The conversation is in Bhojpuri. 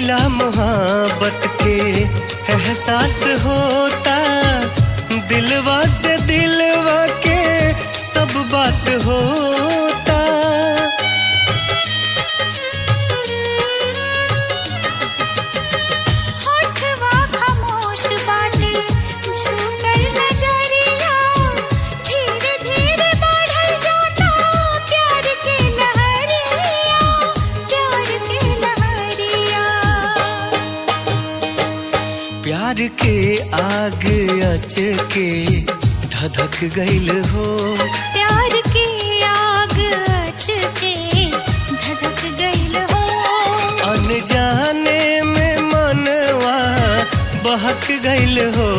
पहिला मोहब्बत के एहसास होता, दिलवा से दिलवा के सब बात होता। होठवा खामोश बाटे झुकल नजरिया, धीरे धीरे बढ़ल जाता प्यार के लहरिया, प्यार के लहरिया। प्यार के आग अच के धधक गइल हो। प्यार के आग अच के धधक गइल हो। अनजाने में मनवा बहक गइल हो।